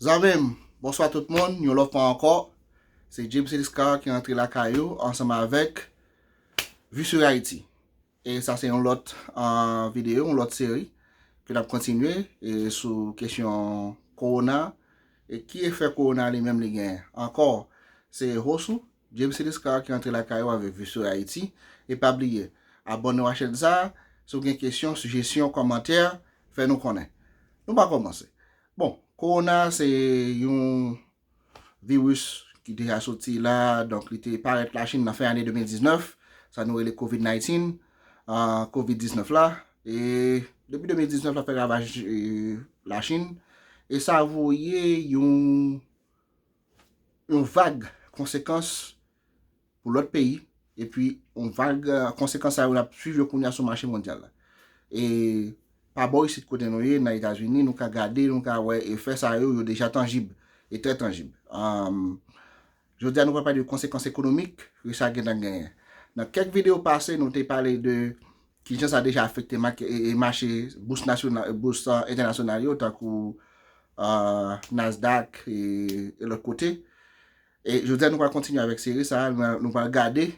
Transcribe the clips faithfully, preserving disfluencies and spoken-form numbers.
Zanmi m, bonswa tout moun, yon lòt fwa ankò. Se James Eliscar ki rantre lakay ou ansanm avèk Vue sur Haïti. E sa se yon lòt uh, videyo, yon lòt seri ke n ap kontinye e sou kesyon kowona e ki efè kowona li menm li genyen. Ankò, se host ou, James Eliscar ki rantre lakay ou avèk Vue sur Haïti. E pa bliye, abòne w a chèn sa, si w gen kesyon, sijesyon, kòmantè, fè nou konnen. Nou pa kòmanse. Bon, kowona se yon viris ki deja soti la, donk li te parèt Lachin nan fen ane de mil diznèf, sa nou rele kovid nineteen, uh, kovid diznèf la. E depi de mil diznèf la fè ravaj uh, Lachin, e sa voye yon, yon vag konsekans pou lòt peyi, epi yon vag uh, konsekans sa yo n ap swiv yo kounye a sou mache mondyal la. E pa bò isit kote nou ye, nan Etazini, nou ka gade, nou ka wè efè sa yo, yo deja tanjib, e trè tanjib. Um, jodi a, nou pral pale de konsekans ekonomik ke sa gentan genyen. Nan kèk videyo pase, nou te pale de kijan sa deja afekte mache, e, e mache bous nasyonal, bous uh, entènasyonal yo, tankou uh, Nasdaq e, e lòt kote. E jodi a, nou pral kontinye avèk seri sa, nou, nou pral gade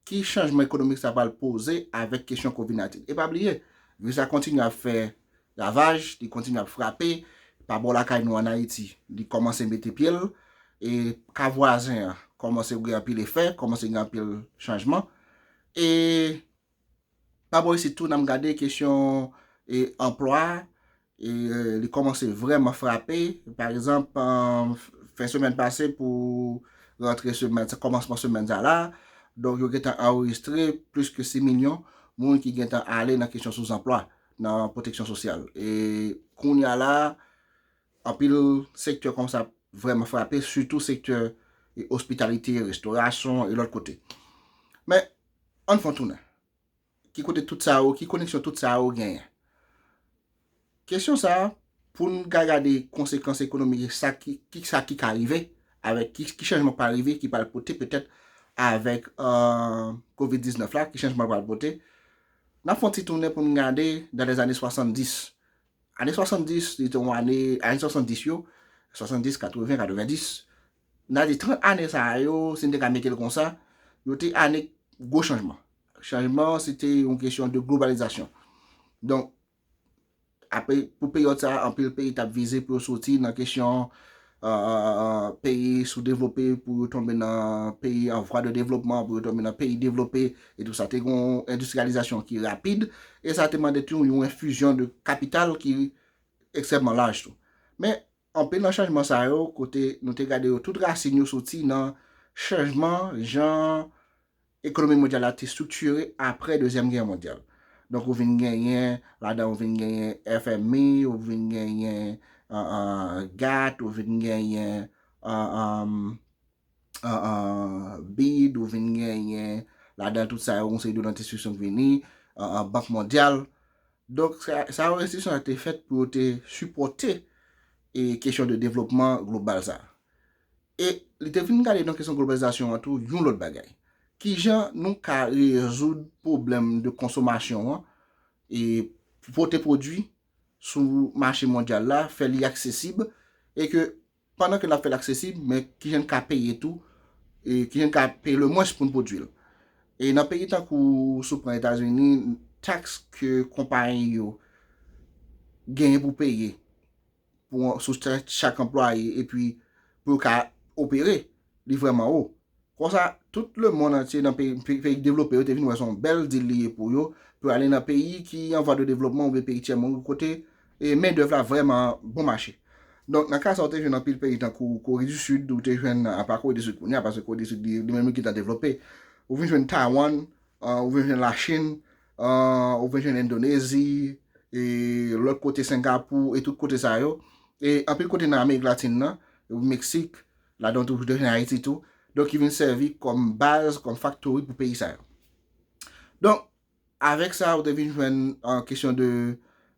ki chanjman ekonomik sa pral poze avèk kesyon kovid nineteen. E pa bliye, viris la kontinye ap fè ravaj, li kontinye ap frape, pa bò lakay nou ann Ayiti, li kòmanse mete pye l, e ka vwazen an kòmanse gen anpil efè, kòmanse gen anpil chanjman. E pa bò isit tou, n ap gade kesyon e anplwa, e li kòmanse vrèman frape. Pa egzanp, uh, fen semèn pase pou rantre semèn, kòmansman semèn sa la, donk yo gentan anrejistre plis ke sis milyon moun ki gentan ale nan kesyon sou zanplwa, nan pwoteksyon sosyal. E kounye a la, anpil sektè kòmanse ap vrèman frape, sitou sektè e ospitalite, restorasyon e lòt kote. Men, ann fè yon tounen. Ki kote tout sa yo, ki koneksyon tout sa yo genyen? Kesyon sa, pou n ka gade konsekans ekonomik e sa ki, ki, sa ki ka rive, avèk ki, ki chanjman k pral rive, ki pral pote petèt avèk uh, kovid diznèf la, ki chanjman l pral pote, n ap fè yon ti tounen pou n gade dans les années soixante-dix. Ane swasanndis, li te yon ane, ane swasanndis yo, swasanndis, katreven, katrevenndis, n a di trant ane sa a yo, si n te ka mete l konsa, yo te ane gwo chanjman. Chanjman, se te yon kesyon de globalizasyon. Donk, apre, pou peryòd sa a, anpil peyi t ap vize pou yo soti nan kesyon uh, peyi soudevlope pou yo tonbe nan peyi an vwa de devlopman, pou yo tonbe nan peyi devlope, e tou sa. Te gen yon endistriyalizasyon ki rapid, e sa te mande tou yon enfizyon de kapital ki ekstrèmman laj tou. Men, anpil nan chanjman sa yo, kote nou te gade yo, tout rasin yo soti nan chanjman jan ekonomi mondyal la te estriktire apre Dezyèm Gè Mondyal. Donk, ou vin genyen, ladan ou vin genyen F M I, ou vin genyen uh, uh, gat, ou vin genyen uh, um, uh, uh, bid, ou vin genyen, ladan tout sa yo, yon seri de lòt enstitisyon k vini, uh, uh, Bank Mondyal. Donk, sa, sa yo enstitisyon sa te fèt pou yo te sipòte e kesyon de devlopman global sa. E li te vin gade nan kesyon globalizasyon an tou, yon lòt bagay. Kijan nou ka rezoud pwoblèm de konsomasyon an e pote pwodui sou mache mondyal la, fè li aksesib, e ke pandan ke n ap fè l aksesib, men kijan n ka peye tou, e kijan n ka peye le mwens pou n pwodui l. E nan peyi tankou, si w pran Etazini, taks ke konpayi yo genyen pou peye pou, sou tèt chak anplwaye, epi pou yo ka opere, li vrèman wo. Konsa, tout lemonn antye nan peyi, peyi, peyi devlope yo te vin wè se yon bèl dil li ye pou yo, pou yo ale nan peyi ki an vwa de devlopman oubyen peyi tyè mond, kote e mendèv la vrèman bon mache. Donk, nan ka sa, ou te jwenn anpil peyi tankou Kore di Sid, ou te jwenn, apa Kore di Sid kounye a, paske Kore di Sid li, li menm li gentan devlope. Ou vin jwenn Taiwan, uh, ou vin jwenn Lachin, uh, ou vin jwenn Endonezi, e lòt kote Sengapou, e tout kote sa yo. E anpil kote nan Amerik Latin nan, ou Meksik, ladan tou, ou te jwenn Ayiti tou. Donk, ki vin sèvi kòm baz, kòm faktori pou peyi sa yo. Donk, avèk sa, ou te vin jwenn an kesyon de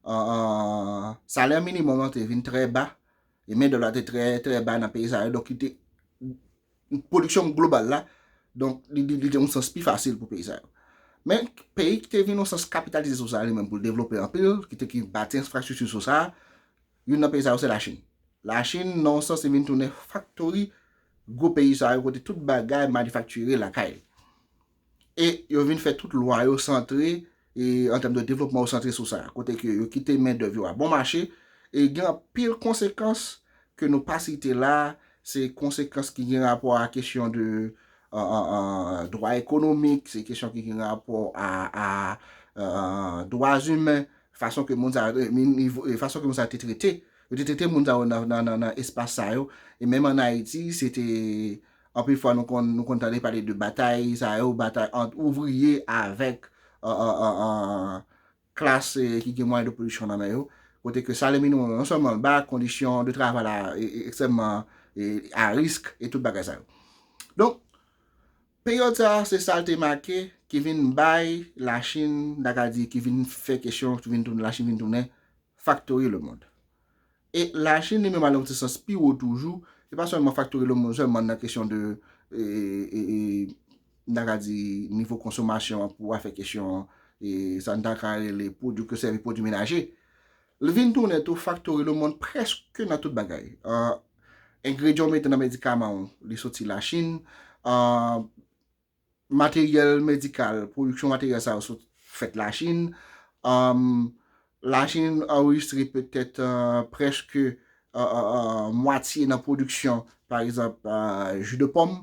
uh, uh, salè minimòm lan te vin trè ba, e mendèv la te trè, trè ba nan peyi sa yo. Donk, li te, pwodiksyon global la, donk, li, li, li te yon sans pi fasil pou peyi sa yo. Men, peyi ki te vin yon sans kapitalize sou sa li menm pou l devlope anpil, ki te ki bati enfrastrikti sou sa, youn nan peyi sa yo se Lachin. Lachin, nan yon sans, li vin tounen faktori gwo peyi sa yo kote tout bagay manifaktire lakay. E yo vin fè tout lwa yo santre, e, an tèm de devlopman yo santre sou sa. Kote ke yo kite mendèv yo a bon mache, e gen anpil konsekans ke nou pa site la, se konsekans ki gen rapò a kesyon de euh, euh, euh, dwa ekonomik, se kesyon ki gen rapò a, a euh, dwa imen, fason ke moun sa, euh, nivo, euh, fason ke moun sa te trete. Yo te trete moun sa yo nan, nan, nan, nan espas sa yo. E menm an Ayiti, se te anpil fwa nou konn nou konn tande pale de batay sa yo, batay ant ouvriye avèk euh, euh, euh, euh, klas eh, ki gen mwayen de pwodiksyon nan men yo, kote ke salè minimòm non sèlman l ba, kondisyon de travay la eh, eh, ekstrèmman eh, a risk e tout bagay sa yo. Donk, peryòd sa a, se sa l te make ki vin bay Lachin, n ta ka di, ki vin fè kesyon, ki vin tounen, Lachin vin tounen faktori lemonn. E Lachin li menm al nan ti sans pi wo toujou, se pa sèlman faktori lemonn sèlman nan kesyon de, e, e, e, n ta ka di, nivo konsomasyon an pou afè kesyon, e, sa n ta ka rele pwodui ke sèvi pwodui menaje. Li vin tounen tou faktori lemonn prèske nan tout bagay. Ah, engredyan w mete nan medikaman w, li soti Lachin. Ah, materyèl medikal, pwodiksyon materyèl sa yo sot fèt Lachin. Um, Lachin anrejistre petèt uh, prèske uh, uh, uh, mwatye nan pwodiksyon, pa egzanp, uh, ji de pòm.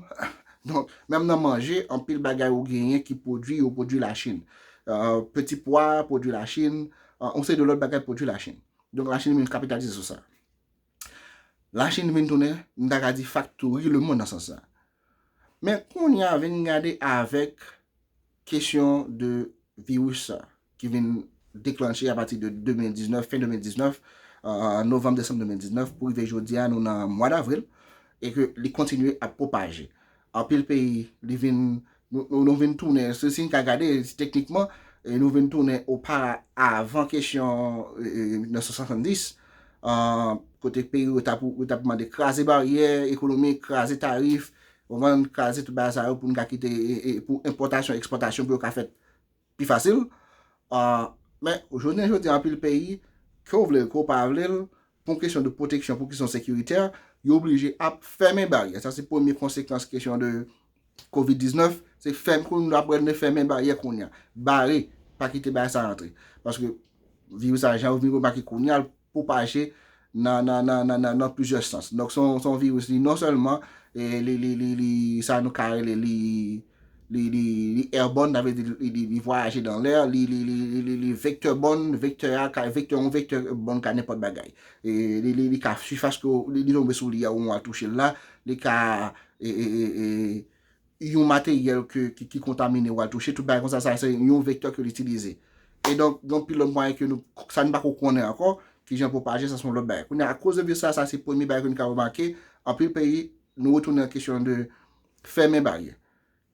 Donk, menm nan manje, anpil bagay ou genyen ki pwodui, yo pwodui Lachin. Uh, peti pwa, pwodui Lachin. Uh, on seri de lòt bagay pwodui Lachin. Donk, Lachin vin kapitalize sou sa. Lachin vin tounen, m ta ka di, faktori lemonn nan sans sa. Men kounye a vin gade avèk kesyon de viris sa ki vin deklanche apati de de mil diznèf, fen de mil diznèf, euh, novanm, desanm de mil diznèf, pou rive jodi a, nou nan mwa davril, e ke li kontinye ap pwopaje. Anpil peyi, li vin, nou, nou, nou vin tounen, si, si n ka gade, teknikman, e nou vin tounen oparavan kesyon, e, e, mil nèf san swasanndis, euh, kote peyi yo t ap, yo t ap mande kraze baryè ekonomik, kraze tarif, konprann, kraze tout bagay sa yo pou n ka kite, e, e, pou enpòtasyon, ekspòtasyon pou yo ka fèt pi fasil. Ah, men, jounen jodi a, anpil peyi, ke w vle l, ke w pa vle l, pou yon kesyon de pwoteksyon, pou kesyon sekiritè, yo oblije ap fèmen baryè. Sa se premye konsekans kesyon de kovid diznèf, se fèm, kounye a pral fèmen baryè kounye a. Bare, pa kite bagay sa rantre. Paske viris sa, jan w vin remake kounye a, l pwopaje nan, nan, nan, nan, nan, nan plizyè sans. Donk, se yon, se yon viris, li non sèlman, e, li, li, li, li, sa nou ka rele, li, li, li, li airborne, sa vle di, li, li, li vwayaje nan lè, li, li, li, li, li, li vector borne, vektè a, ka, vektè, yon vektè borne ka nenpòt bagay. E, li, li, li ka sifas ke, li, li tonbe sou li a, ou al touche l la, li ka, e, e, e, e, yon materyèl ke, ki, ki kontamine w al touche, tout bagay konsa, sa se yon vektè ke l itilize. E donk, gen anpil lòt mwayen ke nou, sa nou pako konnen ankò, kijan pwopaje, sa se yon lòt bagay. Kounye a, akoz de viris sa, sa se premye bagay ke nou ka remake, anpil peyi, nou retounen nan kesyon de fèmen baryè.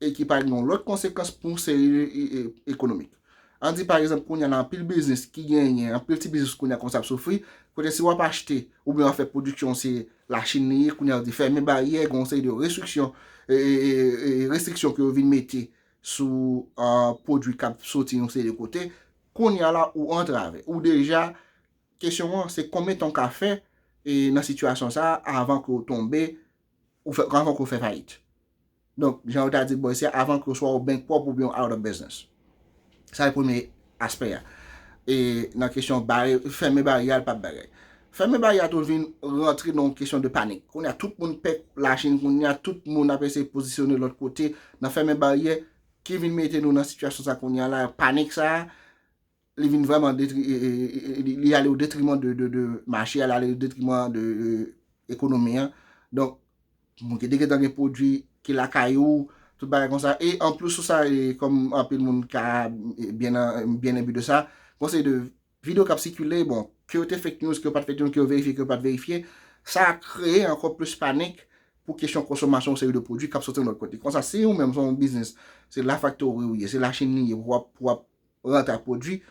E ki pral gen yon lòt konsekans pou yon seri e, e, ekonomik. Ann di, pa egzanp, kounye a, nan anpil biznis ki genyen, anpil ti biznis kounye a konsa ap soufri, kote si w ap achte oubyen w ap fè pwodiksyon, se Lachin li ye, kounye a yo di fèmen baryè, gen yon seri de restriksyon, e, e, e, e, restriksyon ke yo vin mete sou, ah, pwodui k ap soti yon seri de kote. Kounye a la, ou antrave. Ou deja, kesyon an, se konbyen tan w ka fè, e, nan sitiyasyon sa a, avan ke w tonbe, ou fè, avan ke w fè fayit. Donk, jan yo ta di bò isi a, avan ke w swa w bankrupt oubyen w out of business. Sa se premye aspè a. E nan kesyon bare, fèmen baryè a, l p ap bagay. Fèmen baryè a tou vin rantre nan yon kesyon de panik. Kounye a, tout moun pè Lachin, kounye a, tout moun ap eseye pozisyone lòt kote nan fèmen baryè ki vin mete nou nan sitiyasyon sa kounye a la, panik sa a, li vin vrèman detri, e, e, e, e, li, li ale o detriman de, de, de mache a, li ale o detriman de, e, ekonomi an. Donk, moun ki te gentan gen pwodui ki lakay ou, tout bagay konsa. E anplis sou sa, e, kòm anpil moun ka, e, byen, byen enbi de sa, gon seri de videyo k ap sikile, bon, ke yo te fake news, ke yo pa t fake news, ke yo verifye, ke yo pa t verifye, sa kreye ankò plis panik pou kesyon konsomasyon yon seri de pwodui k ap soti yon lòt kote. Konsa, si ou menm se yon biznis, se la faktori ou ye, se Lachin li ye, pou w ap, pou w ap rantre ak pwodui,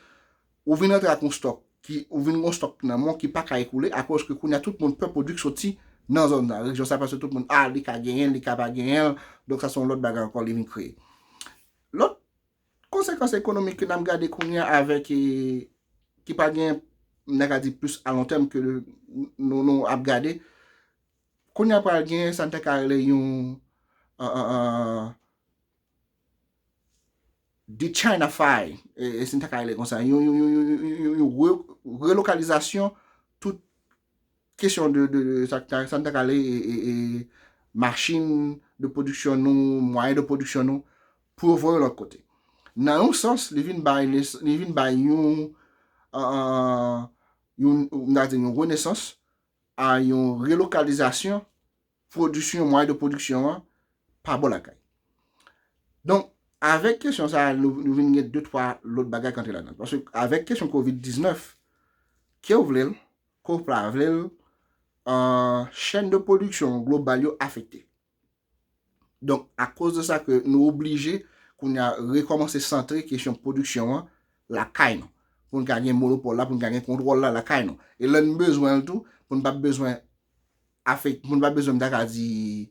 ou vin rantre ak yon stòk ki, ou vin yon stòk nan men w ki pa ka ekoule, akoz ke kounye a tout moun pè pwodui k soti nan zòn nan, rejyon sa, paske tout moun, a, li ka genyen l, li ka pa genyen l, donk sa se yon lòt bagay ankò li vin kreye. Lòt konsekans ekonomik ke n ap gade kounye a avèk, e, ki pa gen m ta ka di plis a lon tèm ke nou, nou ap gade. Kounye a pral gen sa n ta ka rele yon uh, uh, uh, de-Chinafy, e, e si n ta ka rele konsa, yon, yon, yon, yon, yon, yon re- relokalizasyon tout kesyon de, de, de sa, sa n ta ka rele e, e, e, machin de pwodiksyon nou, mwayen de pwodiksyon nou, pou yo voye lòt kote. Nan yon sans, li vin bay, li vin bay yon, uh, yon, m ta di yon renesans a yon relokalizasyon pwodiksyon, mwayen de pwodiksyon an pa bò lakay. Donk, avèk kesyon sa a, nou, nou vin gen de twa lòt bagay k antre ladan. Paske avèk kesyon kovid diznèf, ke w vle l, ke w pa vle l, uh, chèn de pwodiksyon global yo afekte. Donk, akoz de sa ke nou oblije kounye a rekòmanse santre kesyon pwodiksyon an lakay nou. Pou n ka gen monopòl la, pou n ka gen kontwòl la lakay nou. E lè n bezwen l tou, pou n pa bezwen afek, pou n pa bezwen m ta ka di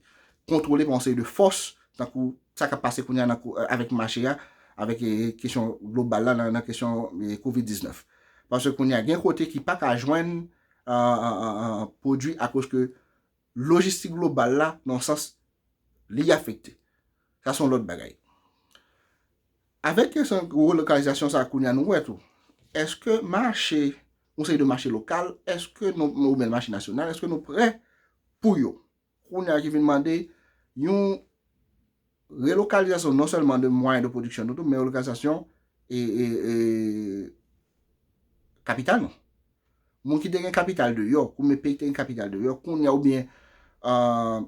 kontwole pa yon seri de fòs, tankou sa k ap pase kounye a nan kou- avèk mache a, avèk e, kesyon global la nan, nan kesyon e, kovid diznèf. Paske kounye a gen kote ki pa ka jwenn uh, uh, uh, uh, pwodui akoz ke lojistik global la, nan sans, li afekte. Sa se yon lòt bagay. Avèk kesyon relokalizasyon sa kounye a nou wè tou. Èske mache, yon seri de mache lokal, èske nou, oubyen mache nasyonal, èske nou prè pou yo? Kounye a ki vin mande yon relokalizasyon non sèlman de mwayen de pwodiksyon nou tou, men relokalizasyon e, e, e, kapital nou. Moun ki te gen kapital deyò, koumen peyi ki te gen kapital deyò, kounye a oubyen uh,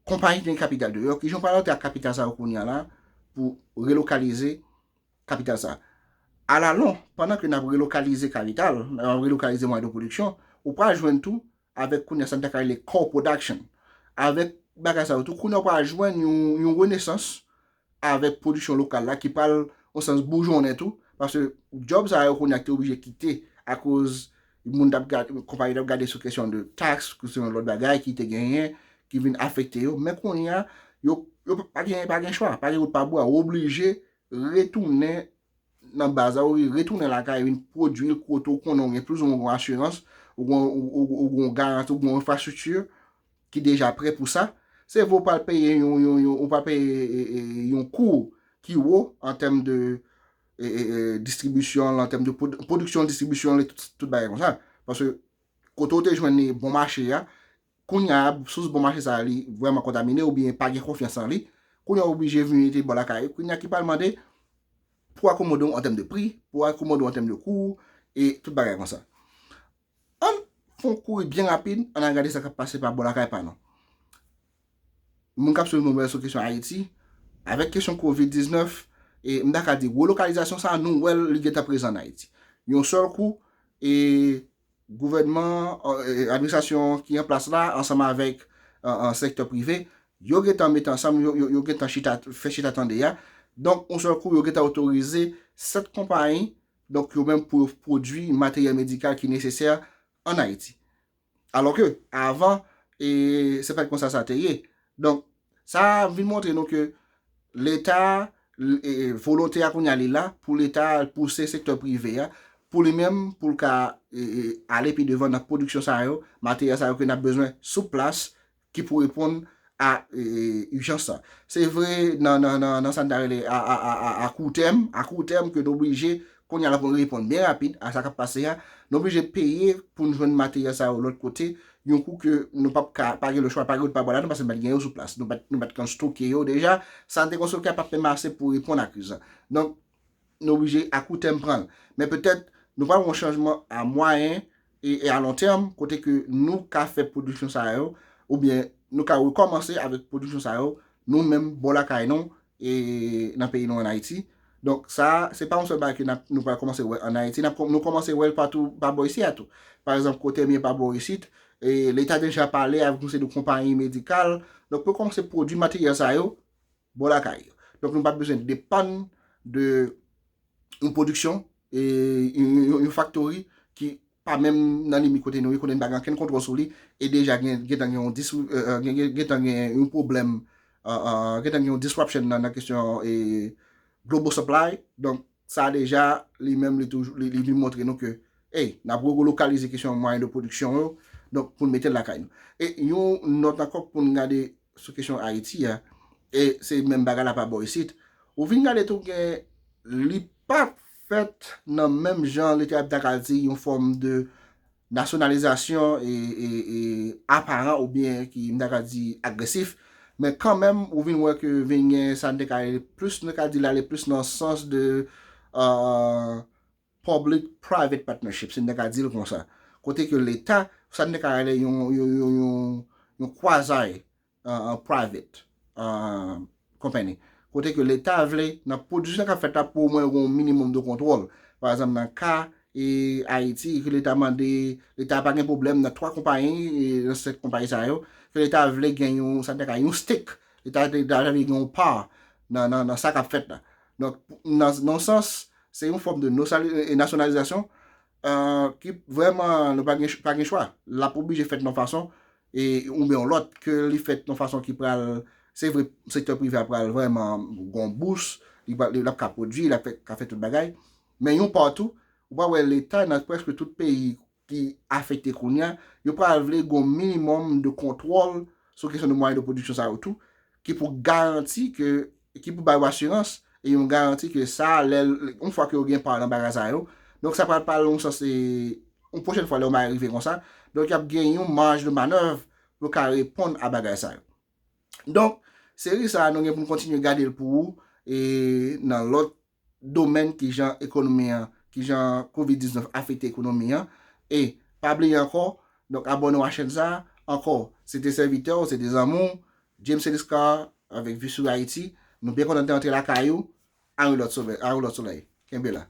konpayi ki te gen kapital deyò, kijan w pral antre ak kapital sa yo kounye a la pou relokalize kapital sa a. Alalon, pandan ke n ap relokalize kapital, n ap relokalize mwayen de pwodiksyon, ou pral jwenn tou avèk kounye a sa n ta ka rele co-production. Avèk bagay sa yo tou, kounye a ou pral jwenn yon, yon renesans avèk pwodiksyon lokal la ki pral, yon sans, boujonnen tou, paske djòb sa yo kounye a ki te oblije kite akoz moun t ap gade, konpayi t ap gade sou kesyon de taks, kesyon lòt bagay ki te genyen, ki vin afekte yo. Men kounye a, yo, yo pa gen, pa gen chwa, pa gen wout pa bwa, ou oblije retounen nan baz la, ou retounen lakay, vin pwodui l kote w konnen w gen plizoumwen yon asirans, ou gen yon, ou, ou, ou gen yon garanti, ou gen yon enfrastrikti ki deja prè pou sa. Se vre ou pral peye yon, yon, yon, ou pral peye e, e, yon kou ki wo an tèm de e, e, e, distribisyon, an tèm de pwod- pwodiksyon, distribisyon, tout, tout bagay konsa. Paske kote w te jwenn bon mache a, kounye a, sous bon mache sa a, li vrèman kontamine oubyen pa gen konfyans nan li, kounye a w oblije vin mete bò lakay ou, kounye a ki pral mande pou akomode w an tèm de pri, pou akomode w an tèm de kou, e tout bagay konsa. Ann fè yon kouri byen rapid, ann al gade sa k ap pase pa bò lakay pa nou. Moun k ap swiv nou byen sou kesyon Ayiti, avèk kesyon kovid diznèf, e m ta ka di, relokalizasyon sa a, nou wè l, li gentan prezan ann Ayiti. Yon sèl kou, e gouvènman, e, administrasyon ki an plas la, ansanm avèk e, e, sektè prive, yo gentan met ansanm, yo, yo, yo gentan chita, fè chita tande a. Donk, yon sèl kou, yo gentan otorize sèt konpayi, donk yo menm pou yo pwodui materyèl medikal ki nesesè ann Ayiti. Alò ke, avan, e, se pa t konsa sa te ye. Donk, sa vin montre nou ke Leta, e, e, volonte a kounye a li la, pou Leta pouse sektè prive a, pou li menm, pou l ka e, e, ale pi devan nan pwodiksyon sa yo, materyèl sa yo ke n ap bezwen sou plas, ki pou reponn a e, e, ijans sa. Se vre, nan, nan, nan, nan sa n ta rele a, a, a, a, a kou tèm, a kou tèm ke n oblije, kounye a la pou n reponn byen rapid a sa k ap pase a, n oblije peye pou n jwenn materyèl sa yo lòt kote, yon kou ke nou p ap ka, pa gen lechwa, pa gen wout pa bò ladan, paske n pa t gen yo sou plas. Nou pa t, nou pa t konn stoke yo deja. Sa n te konn stoke a p ap menm ase pou reponn a kriz la. Donk, nou oblije a kou tèm pran l. Men petèt, nou pral wè yon chanjman a mwayen e, e a lon tèm, kote ke nou ka fè pwodiksyon sa yo, oubyen nou ka rekòmanse avèk pwodiksyon sa yo, nou menm, bò lakay nou, e nan peyi nou ann Ayiti. Donk, sa, se pa yon sèl bagay ke n ap, nou pral kòmanse wè ann Ayiti. N ap, nou kòmanse wè l patou, pa bò isi a tou. Pa egzanp, kote m ye pa bò isit, e Leta deja pale avèk yon seri de konpayi medikal. Donk, pou yo kòmanse pwodui materyèl sa yo, bò lakay yo. Donk, nou pa bezwen depann de yon pwodiksyon, e yon, yon, yon faktori ki pa menm nan limit kote nou ye, kote n pa gen okenn kontwòl sou li, e deja gen, gentan gen yon disru- e, e, gen, gen, gentan gen yon pwoblèm, e, e, gentan gen yon disruption nan, nan kesyon e, global supply. Donk, sa deja, li menm, li toujou, li, li vin montre nou ke Ey, n ap relokalize kesyon mwayen de pwodiksyon yo, donk pou n mete l lakay nou. E yon nòt ankò pou n gade sou kesyon Ayiti a, e se menm bagay la pa bò isit. Ou vin gade tou gen, li pa fèt nan menm jan leta ap ta ka di yon fòm de nasyonalizasyon e, e, e aparan oubyen ki m ta ka di agresif, men kanmenm ou vin wè ke vin gen sa n te ka rele plis, nou ka di l ale plis nan sans de uh, public private partnership, si n ta ka di l konsa. Kote ke leta, sa n te ka rele yon, yon, yon, yon, yon quasi uh, private uh, company. Kote ke leta vle, nan pwodiksyon k ap fèt la, pou omwen yon minimòm de kontwòl. Pa egzanp, nan ka e Ayiti, ke leta mande, leta pa gen pwoblèm nan twa konpayi, e nan senk konpayi sa yo, ke leta vle gen yon, sa n te ka yon stake, leta, leta vle gen yon pa nan, nan, nan sa k ap fèt la. Donk, nan, nan sans, se yon fòm de nasyonalizasyon uh, ki vrèman nou pa gen, pa gen chwa. L ap oblije fèt nan fason e, oubyen yon lòt, ke li fèt yon fason ki pral, se vre, sektè prive a pral vrèman gon bous, li pral, li ap ka pwodui, l ap fè, ka fè tout bagay. Men yon pa tou, ou pral wè leta nan prèske tout peyi ki afekte kounye a, yo pral vle gon minimòm de kontwòl sou kesyon de mwayen de pwodiksyon sa yo tou, ki pou garanti ke, ki pou ba yo asirans e yon garanti ke sa, lè, yon fwa ke yo gen pa nan bagay sa yo, donk sa pral pale yon sans, e, yon pwochèn fwa lè yon bagay rive konsa, donk y ap gen yon maj de manèv pou ka reponn a bagay sa yo. Donk, seri sa a, nou gen pou n kontinye gade l pou ou, e nan lòt domèn, kijan ekonomi an, kijan kovid diznèf afekte ekonomi an. E pa bliye ankò, donk abòne w a chèn sa a. Ankò, se te sèvitè w, se te zanmi w, James Eliscar avèk Vi sou Ayiti. Nou byen kontan te antre lakay ou. A yon lòt somè, a yon lòt solèy. Kenbe la.